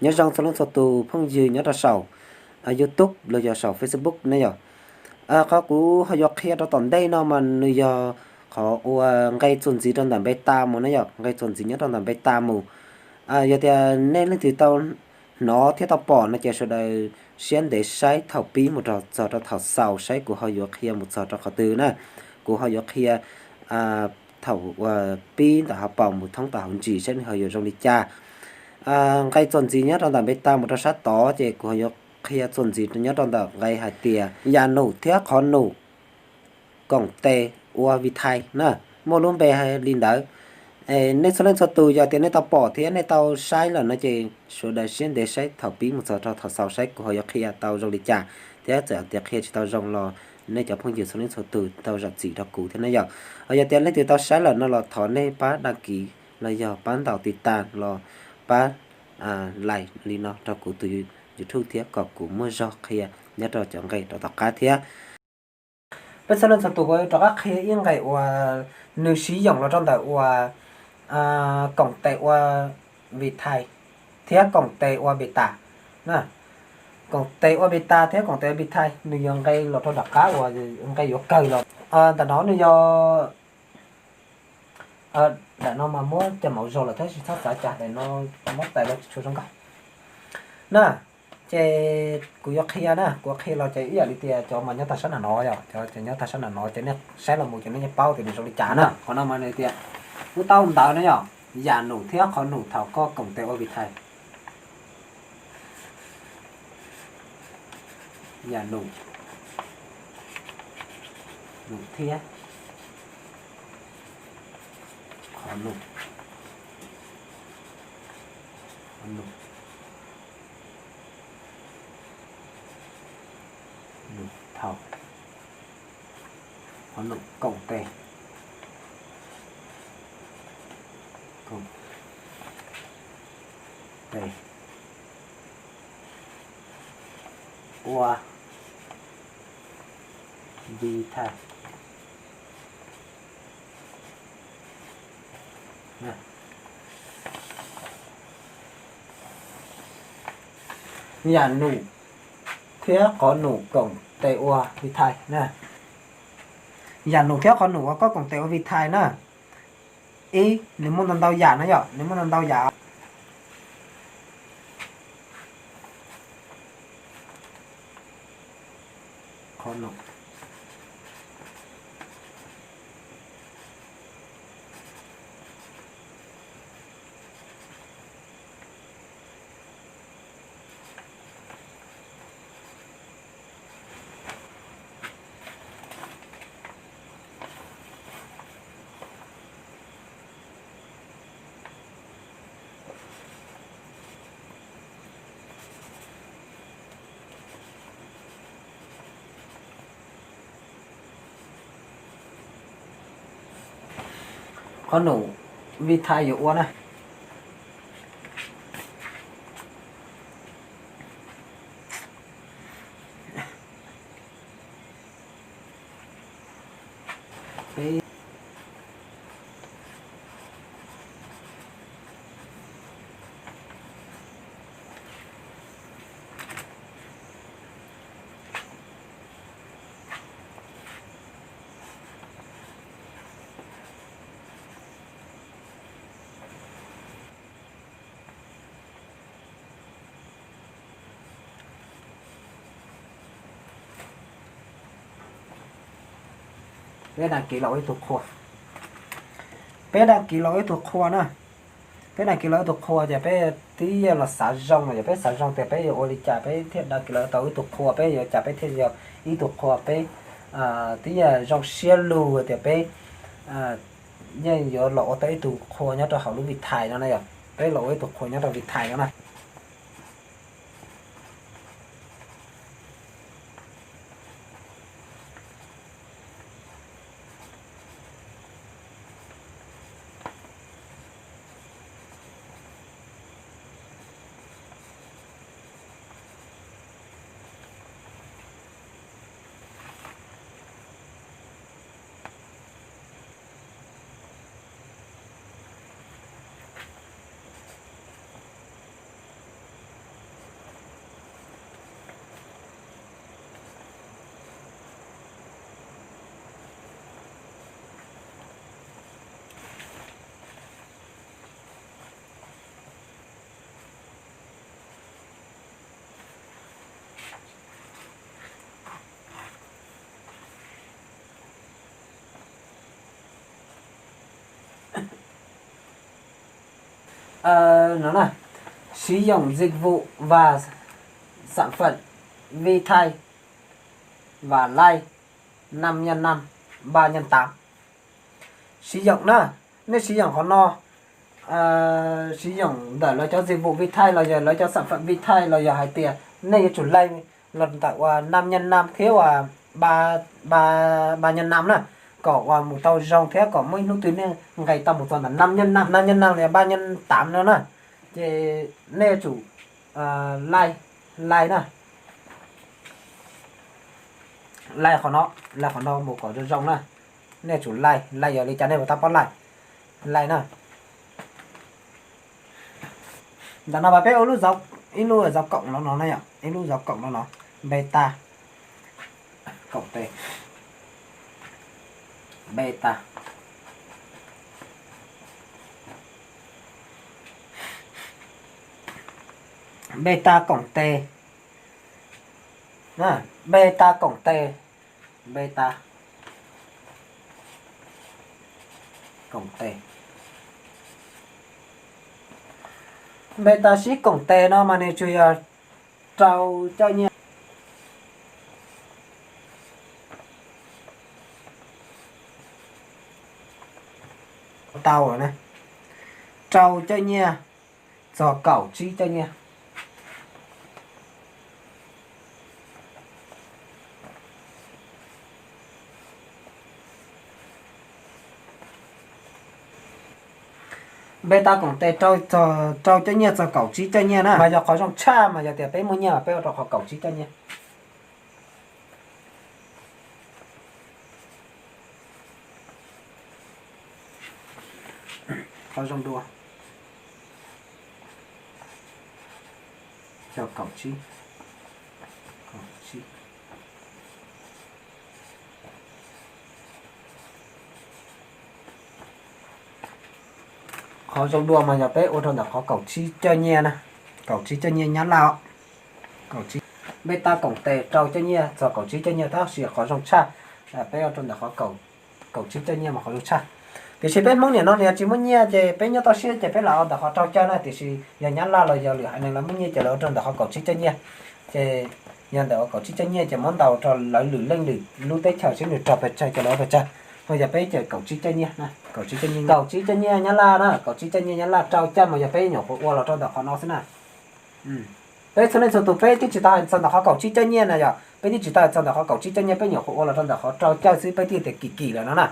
Nyob zoo txhua leej txhua tus phooj ywg nyob rau saum YouTube los yog saum Facebook ne yom. Qhov kuv ho yuav qhia rau tom ntej no mas nws yog qhov uas nqe txuas ntxiv rau ntawm npe tas mus ne yom, nqe txuas ntxiv nyob rau ntawm npe tas mus. Yog tias nej leej twg tau hnov thiab tau pom no ces sawv daws siab ntev saib thaum pib mus rau txog rau thaum xaus saib kuv ho yuav qhia mus txog rau qhov twg na. Kuv ho yuav qhia thaum uas pib ntawm hauv paus mus thoob tau hauv ntsis saib nws ho yuav zoo li cas. Nqe txuas ntxiv nyob rau ntawm npe tas mus rau sab tod ces kuv ho yuav qhia txuas ntxiv nyob rau ntawm nqe hais tias yam num thiab qhov num koom tes ua Vitae na, muaj lub npe li ntawd. Nej txhua leej txhua tus yog tias nej tau pom thiab nej tau saib lawm no ces sawv daws siab ntev saib thaum pib mus txog rau thaum xaus saib kuv ho yuav qhia tau zoo li cas, thiab txawm tias qhia tsis tau zoo los nej cov phooj ywg txhua leej txhua tus tau zam txim rau kuv thiab na yom. Yog tias leej twg tau saib lawm no los thov nej pab đăng ký los yog pab ntaus tiv tas los pab like li no rau kuv tus YouTube thiab kom kuv muaj zog qhia nyob rau cov nqe rau tom qab thiab. Peb txhua leej txhua tus kuv rov qab qhia ib nqe uas nws siv yoom los rau ntawm uas koom tes ua Vitae thiab koom tes ua npe tas na. Koom tes ua npe tas thiab koom tes ua Vitae nws yog nqe los rau nram qab uas nqe yuav kawg los ntawm no nws yog daim no mas muab cov maum zog lawm tab sis txhob xav cas daim no muab tais los tsis tshua zoo nkauj na. Ces kuv yuav qhia na, kuv qhia los ces ib yam li tias cov mas nyob tag sab nram no yom, cov nyob tag sab nram no ces nej saib los mus ces nej yeej paub tias nws zoo li cas na. Qhov no mas nws tias lub taub ntawv no yom, yam num thiab qhov num thaum koj koom tes ua Vitae. Yam num, num thiab qhov num, qhov num, num thaum, qhov num koom tes, koom tes ua Vitae. Yam num thiab qhov num koom tes ua Vitae na. Yam num thiab qhov num uas koj koom tes ua Vitae na. Ib, nws muaj ntau ntau yam na yom, nws muaj ntau ntau yam. Qhov num. Qhov num Vitae yuav ua na. Peb Peb đăng ký los ua ib tug qhua. Peb đăng ký los ua ib tug qhua na. Peb đăng ký los ib tug qhua ces peb twb yog los xav zoo no, yog peb xav zoo tias peb yuav ua li cas peb thiaj đăng ký los tau ib tug qhua, peb yuav cas peb thiaj yog ib tug qhua, peb twb yog zoo siab lug tias peb yeej yuav los ua tau ib tug qhua nyob rau hauv lub Vitae no na yom. Peb los ua ib tug qhua nyob rau Vitae no na. Ờ, nó là sử dụng dịch vụ và sản phẩm Vitae và Light năm nhân năm, ba nhân tám. Sử dụng na, nej sử dụng qhov no, ờ, sử dụng ntawm lawv cov dịch vụ Vitae los yog lawv cov sản phẩm Vitae los yog hais tias nej yuav tsum laij los ntawm uas năm nhân năm thiab uas ba, ba, ba nhân năm na, kom uas mus tau zoo thiab kom muaj ib hnub twg nej nqes tau mus txog ntawm năm nhân năm, năm nhân năm los yog ba nhân tám no na, ces nej yuav tsum laij, laij na, laij qhov no, laij qhov no mus kom zoo zoo na. Nej yuav tsum laij, laij yog li cas nej puas tab pab laij, laij na. Ntawm no mas peb ua lub dấu, ib lub dấu cộng no no na yom, ib lub dấu cộng no no, beta cộng tê, beta, beta cộng tê, beta cộng tê, beta cộng tê. Beta sib cộng tê no mas nws tsuas yog rau coj nyiaj tau na, rau coj nyiaj txog kaum tsib coj nyiaj. Beta cộng tê rau, rau coj nyiaj txog kaum tsib coj nyiaj na, mas yog qhov zoo tshaj mas yog tias peb muaj nyiaj mas peb ua rau qhov kaum tsib coj nyiaj. Qhov zoo dua yog kaum tsib, kaum tsib. Qhov zoo dua mas yog peb ua rau ntawm qhov kaum tsib coj nyiaj na, kaum tsib coj nyiaj Nyab Laj os. Kaum tsib, beta cộng tê rau coj nyiaj txog kaum tsib coj nyiaj tab sis qhov zoo tshaj, peb ua rau ntawm qhov kaum tsib coj nyiaj mas qhov zoo tshaj. Tiam sis peb Hmoob niam no nws tsis muaj nyiaj ces peb nyob toj siab ces peb lam ua ntawm qhov rau coj na, tiam sis yog Nyab Laj los yog lwm haiv neeg lawv muaj nyiaj ces lawv ua rau ntawm qhov kaum tsib coj nyiaj. Ces yog ntawm kaum tsib coj nyiaj ces muab ntaus rau lawv lwm leej lwm lub teb chaws seb nws rog pes tsawg ces lawv ua pes tsawg. Ho yog peb ces kaum tsib coj nyiaj na, kaum tsib coj nyiaj, kaum tsib coj nyiaj Nyab Laj na, kaum tsib coj nyiaj Nyab Laj rau coj mas yog peb nyuam qhuav ua los rau ntawm qhov no xwb na. Peb txhua leej txhua tus peb twb tsis tau hais txog ntawm qhov kaum tsib coj nyiaj na yom, peb twb tsis tau hais txog ntawm qhov kaum tsib coj nyiaj, peb nyuam qhuav ua los rau ntawm qhov rau coj xwb, peb thiaj tias kim kim lawm no na.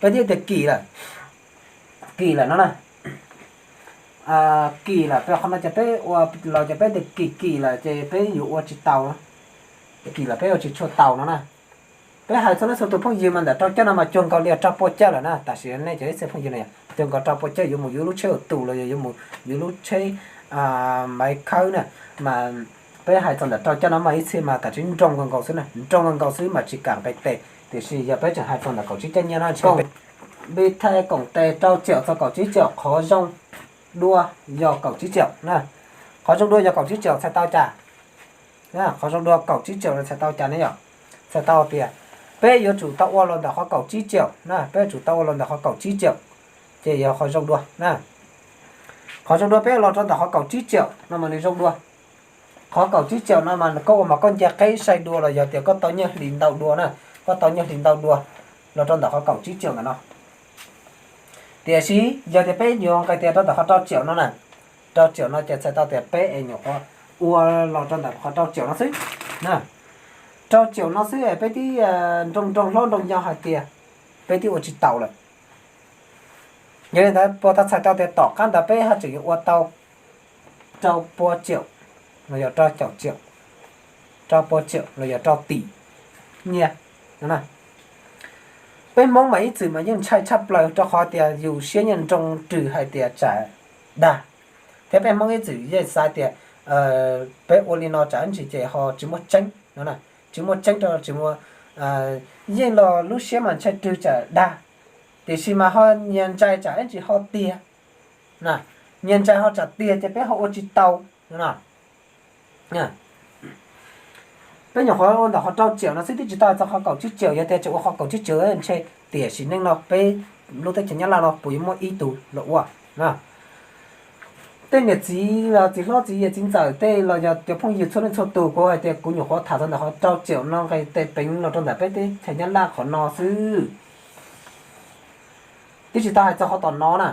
Peb thiaj tias kim lawm, kim lawm no na. Kim lawm, peb qhov no ces peb ua los ces peb tias kim kim lawm ces peb yuav ua tsis tau, kim lawm peb ua tsis tshua tau no na. Peb hais txog leej txhua tus phooj ywg mas ntawm rau coj no mas cuag nkaus li rau pua coj lawm na, tam sim no nej cov ib txhia phooj ywg na, cuag nkaus rau pua coj yuav mus yuav lub tsheb ua tus los yog yuav mus yuav lub tsheb maiv khawb na, mas peb hais txog ntawm rau coj no mas ib txhia mas tam sim nroo nkaus nkaus xwb na, nroo nkaus nkaus xwb mas tsis kam nqes tes, tiam sis yog peb tseem hais txog ntawm kaum tsib coj nyiaj no tsis, Vitae cộng tê rau triệu txog kaum tsib triệu qhov zoo dua yog kaum tsib triệu na, qhov zoo dua yog kaum tsib triệu txhais tau cas? Qhov zoo dua kaum tsib triệu no txhais tau cas ne yom? Txhais tau tias peb yuav tsum tau ua los ntawm qhov kaum tsib triệu na, peb yuav tsum tau ua los ntawm qhov kaum tsib triệu, ces yog qhov zoo dua na. Qhov zoo dua peb los rau ntawm qhov kaum tsib triệu no mas nws zoo dua. Qhov kaum tsib triệu no mas koj ua mas koj nce qeb sai dua los yog tias koj tau nyiaj hlis ntau dua na, koj tau nyiaj hlis ntau dua los rau ntawm qhov kaum tsib triệu ntawm no. Tiam sis yog tias peb yuav nqes tes rau ntawm qhov rau triệu no na, rau triệu no ces txhais tau tias peb es nyuam qhuav ua los rau ntawm qhov rau triệu no xwb. Rau triệu no xwb es peb twb nroo nroo hlob nroo yau hais tias peb twb ua tsis taus lawm. Yog li ntawd puas tau txhais tau tias tom qab ntawd peb haj tseem yuav ua tau rau pua triệu los yog rau caum triệu, rau pua triệu los yog rau tỷ nyiaj. Peb Hmoob mas ib txwm mas yeej ntshai tshaj plaws rau qhov tias yus siab yeej nroo rws hais tias tsam dag, thiab peb Hmoob ib txwm yeej xav tias peb ua li no tsam ib ntsis ces ho tsis muaj tseeb no, tsis muaj tseeb rau tsis muaj, yeej los lub siab mas ntshai rws tsam dag, tiam sis mas ho nyias ntshai tsam ib ntsis ho tiag, nyias ntshai ho tsam tiag ces peb ho ua tsis tau no. Peb nyuam qhuav ua ntawm qhov rau triệu no xwb twb tsis tau txog qhov kaum tsib triệu, yog tias tseem ua qhov kaum tsib triệu ntshe tiam sim neej no peb lub teb chaws Nyab Laj no puas yuav muaj ib tug los ua na. Tej niam txiv los txiv hlob txiv yawm txiv ntxawm tej los yog cov phooj ywg txhua leej txhua tus, kuv hais tias kuv nyuam qhuav tham txog ntawm qhov rau tsiaum no nqis tes peev los rau ntawm peb teb chaws Nyab Laj qhov no xwb. Twb tsis tau hais txog qhov tom no na.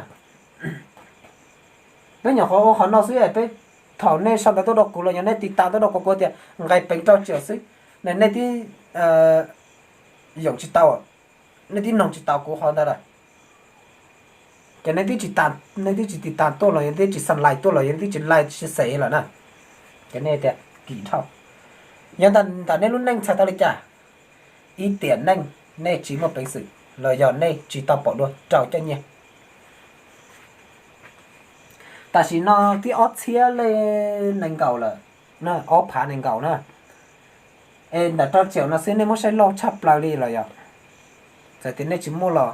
Peb nyuam qhuav ua qhov no xwb es peb, thaum nej sau ntawv tuaj rau kuv los yog nej tiv tas tuaj rau kuv, kuv tias nqis peev rau tsiaum xwb, nej twb yoom tsis tau, nej twb noog tsis tau kuv qhov ntawd lawm. Ces nej twb tsis, nej twb tsis tiv tas tuaj los yog nej twb tsis xas lais tuaj los yog nej twb tsis like tsis share lawm na. Ces nej tias kim dhau. Yog ntawm nej lub neej txhais tau li cas? Ib tiam neej nej tsis muaj peev xwm los yog nej tsis tau pom dua rau cov nyiaj. Tam sim no twb ob txhiab leej nees nkaum lawm, ob phav nees nkaum na. Es ntawm rau tsiaum no xwb nej muab saib loj tshaj plaws li los yog? Txawm tias nej tsis muaj los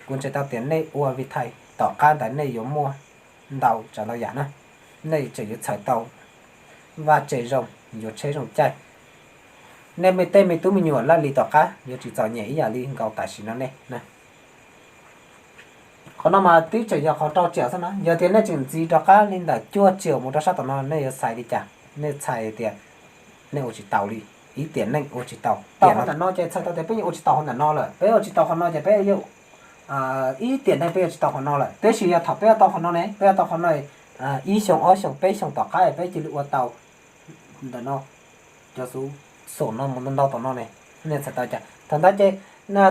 kuv ntseeg tau tias nej ua Vitae tom qab ntawd nej yuav muaj ntau tsav ntau yam na. Nej tseem yuav txhawm tau vaj tse zoo, yuav tsheb zoo caij. Nej tej me tub me nyuam laj lis tom qab yuav tsis txom nyem ib yam li nkaus tam sim no nej. Qhov no mas twb tseem yog qhov rau tsiaum xwb na. Yog tias nej tseem ntxiv rov qab li ntawm cuaj tsiaum mus rau sab tom no nej yuav xaiv li cas? Nej txhais tias nej ua tsis tau li, ib tiam neej ua tsis tau. Tau qhov ntawm no ces txhais tau tias peb yeej ua tsis tau qhov ntawm no lawm, peb ua tsis tau qhov no ces peb yeej, ib tiam neej peb ua tsis tau qhov no lawm. Tab sis yog thaum peb ua tau qhov no ne, peb ua tau qhov no ib xyoo ob xyoo peb xyoo tom qab peb cia li ua tau ntawm no, cov xov xwm no mus ntau ntau tom no ne, nej txhais tau cas? Thaum ntawd ces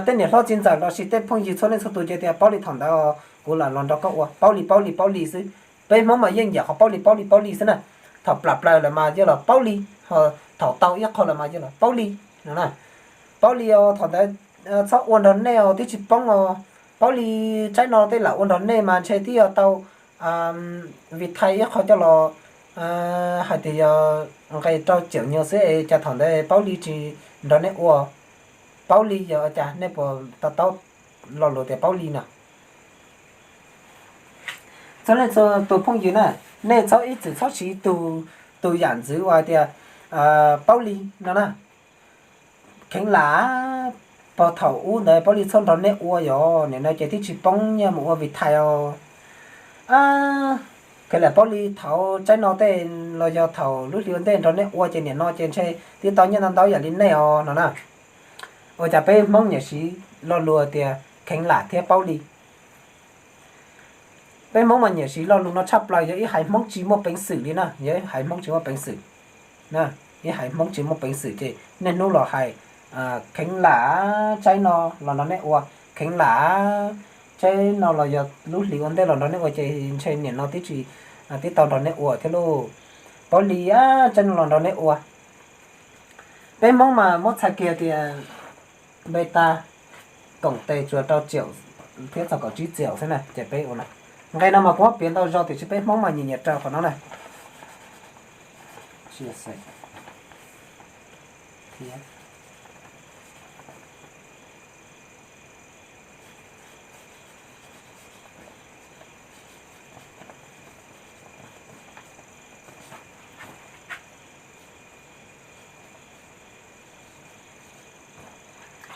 tej niam hlob txiv ntxawm los sis tej phooj ywg txhua leej txhua tus ces tias paub li thaum ntawd kuv lam los nrog koj ua, paub li paub li paub li xwb. Peb Hmoob mas yeej nyiam qhov paub li paub li paub li xwb na. Thaum plam plaws lawm mas yog los paub li, thaum tau ib qho lawm mas yog los paub li no na. Paub li os, thaum ntawd txhob ua nrog nej os, twb tsis poob os. Paub li, tsaib no tej lam ua nrog nej mas ntshe twb yuav tau Vitae ib qho coj los hais tias yog nqis rau tsiaum nyuag xwb es cas thaum ntawd paub li tsis nrog nej ua. Paub li yog cas, nej puas to taub lo lus tias paub li no? Txhua leej txhua tus phooj ywg na, nej txhob ib txwm txhob siv tus yam ntxwv uas hais tias paub li no na. Kheev lam, pog thaum ub ntawd paub li txhob nrog nej ua, yog nim no ces twb tsis poob nyiaj mus ua Vitae os. Kheev lam paub li thaum tsaib no tej los yog thaum lub hli ua ntej nrog nej ua ces nim no ces ntshe twb tau nyiaj ntau ntau yam li nej os no na. Ua cas peb Hmoob nyiam siv lo lus tias kheev lam thiab paub li? Peb Hmoob mas nyiam siv lo lus no tshaj plaws, yog ib haiv Hmoob tsis muaj peev xwm li na, yog ib haiv Hmoob tsis muaj peev xwm. Ib haiv Hmoob tsis muaj peev xwm ces niaj hnub los hais kheev lam, tsaib no los nrog nej ua, kheev lam, tsaib no los yog lub hlis ua ntej los nrog nej ua ces ntshe nim no twb tsis, twb tau nrog nej ua thiab lauj. Paub li, tsaib no los nrog nej ua. Peb Hmoob mas muab txhais kiag tias npe tas koom tes tsuas rau tsiaum thiab txog kaum tsib tsiaum xwb na ces peb ua na. Nqe no mas kuv muab piav ntau zog tiam sis peb Hmoob mas nyiam nyiam rau qhov no na.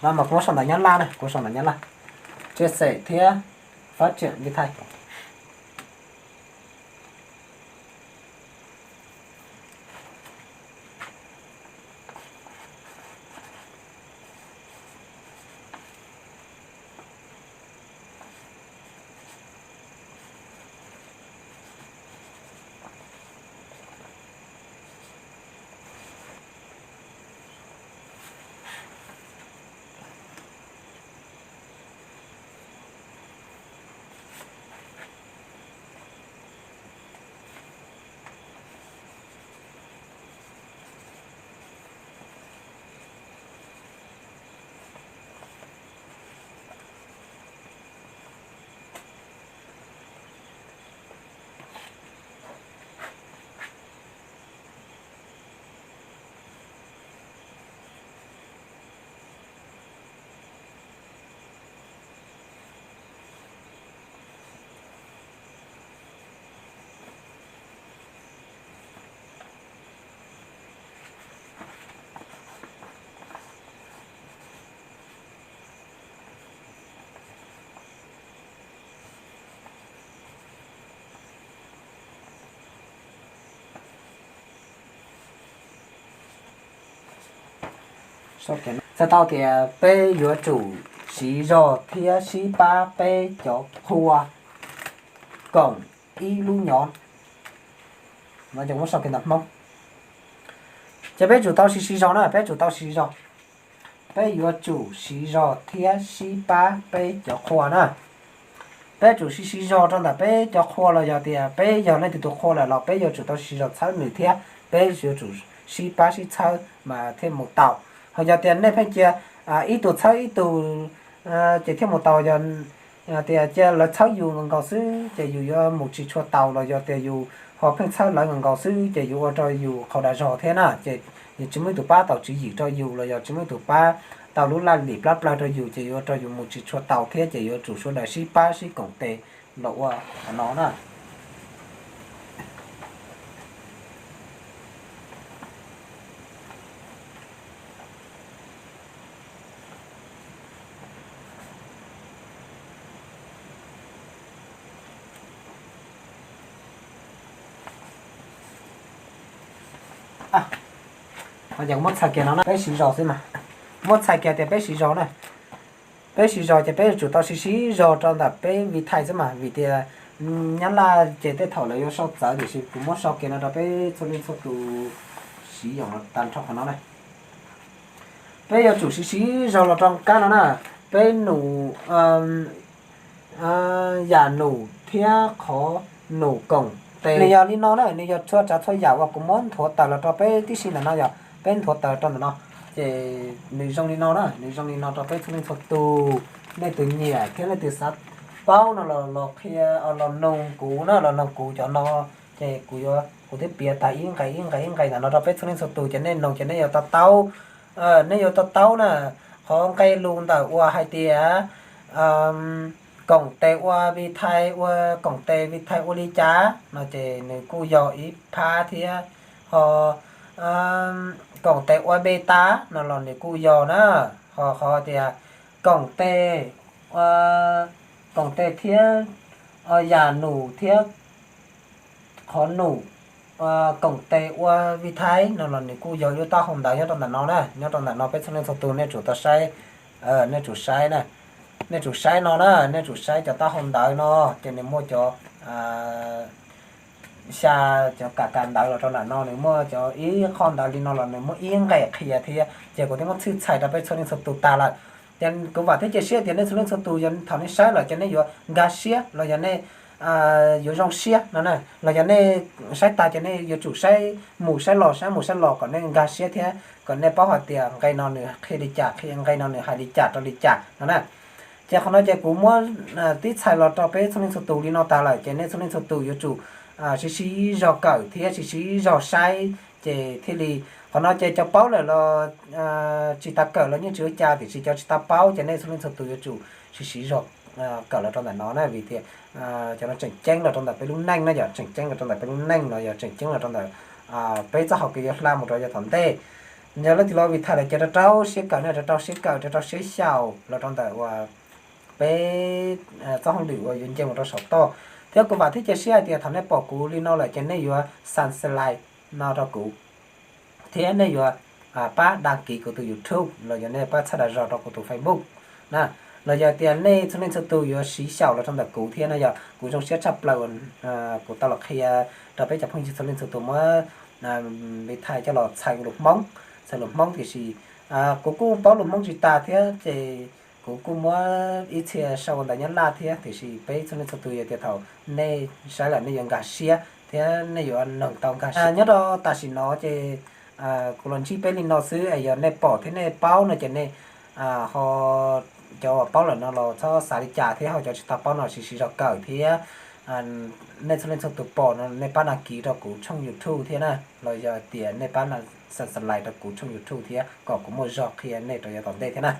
No mas kuv muab sau ntawv Nyab Laj na, kuv sau ntawv Nyab Laj. Chia sẻ thiab phát triển Vitae. Txhais tau tias peb yuav tsum siv zog thiab sib pab peb cov qhua koom ib lub nyov. Ces peb tsum tau siv siv zog na, peb tsum tau siv zog. Peb yuav tsum siv zog thiab sib pab peb cov qhua na. Peb tsum siv siv zog rau ntawm peb cov qhua los yog tias peb yog leej twg tus qhua lawm los peb yuav tsum tau siv zog txhawb nws thiab peb yuav tsum sib pab sib txhawb mas thiaj mus tau. Ho yog tias nej pheej cia ib tug txhawb ib tug ces thiaj mus tau, yog tias cia lawv txhawb yus nkaus nkaus xwb ces yus yuav mus tsis tshua tau los yog tias yus ho pheej txhawb lawv nkaus nkaus xwb ces yuav ua rau yus qhau dag zog thiab na, ces yus tsis muaj ib tug pab tau tswv yim rau yus los yog tsis muaj ib tug pab tau lub laj lim plab plaws rau yus ces yuav ua rau yus mus tsis tshua tau thiab ces yuav tsum sawv daws sib pab sib koom tes los ua qhov no na. Muab txhais kiag no na, peb siv zog xwb mas. Muab txhais kiag tias peb siv zog na. Peb siv zog ces peb yuav tsum tau siv siv zog rau ntawm peb Vitae xwb mas vim tias Nyab Laj ces tej thaum lawv yuav sau txawv tiam sis kuv muab sau kiag no rau peb txhua leej txhua tus siv yoos tag nrho qhov no na. Peb yuav tsum siv siv zog los rau kab no na. Peb num, yam num thiab qhov num koom tes. Nws yog li no na, nws yog txhua tsav txhua yam uas kuv muab nthuav tawm los rau peb tib si ntawm no, yog peb nthuav tawm rau ntawm no. Ces nws zoo li no na, nws zoo li no rau peb txhua leej txhua tus. Nej tus nyiam thiab nej tus xav paub no los qhia, los noog kuv na, los noog kuv cov no. Ces kuv yuav, kuv twb piav tag ib nqe ib nqe ib nqe ntawm no rau peb txhua leej txhua tus ces nej noog ces nej yuav to taub. Nej yuav to taub na, qhov nqe lus ntawm uas hais tias koom tes ua Vitae, ua koom tes Vitae ua li cas no ces nws kuj yog ib phab thiab. Ho koom tes ua beta no los nws kuj yog na. Ho qhov tias koom tes, koom tes thiab yam num thiab qhov num koom tes ua Vitae no los nws kuj yog lub taub hau ntawv nyob rau ntawm no na, nyob rau ntawm no peb txhua leej txhua tus nej tsum tau saib, nej tsum saib na, nej tsum saib no na, nej tsum saib cov taub hau ntawv no, ces nws muaj cov xya cov kas kas ntawv los rau ntawm no, nws muaj cov ib qho ntawv li no los nws muaj ib nqe qhia thiab, ces kuv twb muab txhwj txhais rau peb txhua leej txhua tus tas lawm. Ces kuv vam thiab cia siab tias nej txhua leej txhua tus yog thaum nej saib lawm ces nej yuav nkag siab los yog nej yuav zoo siab no na, los yog nej saib tag ces nej yuav tsum saib mus saib los saib mus saib los kom nej nkag siab thiab kom nej paub hais tias nqe no nws qhia li cas, qhia nqe no nws hais li cas rau li cas no na. Ces qhov no ces kuv muab tib txhais los rau peb txhua leej txhua tus li no tas lawm ces nej txhua leej txhua tus yuav tsum siv siv zog kawm thiab siv siv zog saib ces thiaj li, qhov no ces cov paub lawm los tsis tas kawm los yeej tsis ua cas, tiam sis cov tsis tau paub ces nej txhua leej txhua tus yuav tsum siv siv zog kawm los rau ntawm no na, vim tias cov no tseem ceeb los rau ntawm peb lub neej na, yog tseem ceeb los rau ntawm peb lub neej los yog tseem ceeb los rau ntawm peb txoj hauv kev yuav hla mus rau yav tom ntej. Yog leej twg los Vitae lawm ces rau rau siab kawm na, rau rau siab kawm, rau rau siab xyaum los rau ntawm uas peb txoj hauj lwm uas yuav nce mus rau saum toj. Thiab kuv vam thiab cia siab hais tias thaum nej pom kuv li no lawm ces nej yuav subscribe no rau kuv, thiab nej yuav pab đăng ký kuv tus YouTube los yog nej pab txhawb dag zog rau kuv tus Facebook na. Los yog tias nej txhua leej txhua tus yuav siv xyaum los rau ntawm kuv thiab no yog kuv zoo siab tshaj plaws. Kuv tau los qhia rau peb cov phooj ywg txhua leej txhua tus muab Vitae coj los txhais lus Hmoob, txhais lus Hmoob tiam sis kuv kuj paub lus Hmoob tsis tas thiab ces kuv kuj muab ib txhia sau ua ntawv Nyab Laj thiab, tiam sis peb txhua leej txhua tus yog tias thaum nej saib lawm nej yuav nkag siab thiab nej yuav noog tau nkag siab. Nyob rau tam sim no ces kuv los ntsib peb li no xwb es yog nej pom thiab nej paub no ces nej ho, cov uas paub lawm no los txhob xav li cas thiab ho cov tsis tau paub no siv siv zog kawm thiab. Nej txhua leej txhua tus pom no nej pab đăng ký rau kuv tshooj YouTube thiab na, los yog tias nej pab subscribe rau kuv tshooj YouTube thiab kom kuv muaj zog qhia nej rau yav tom ntej thiab na.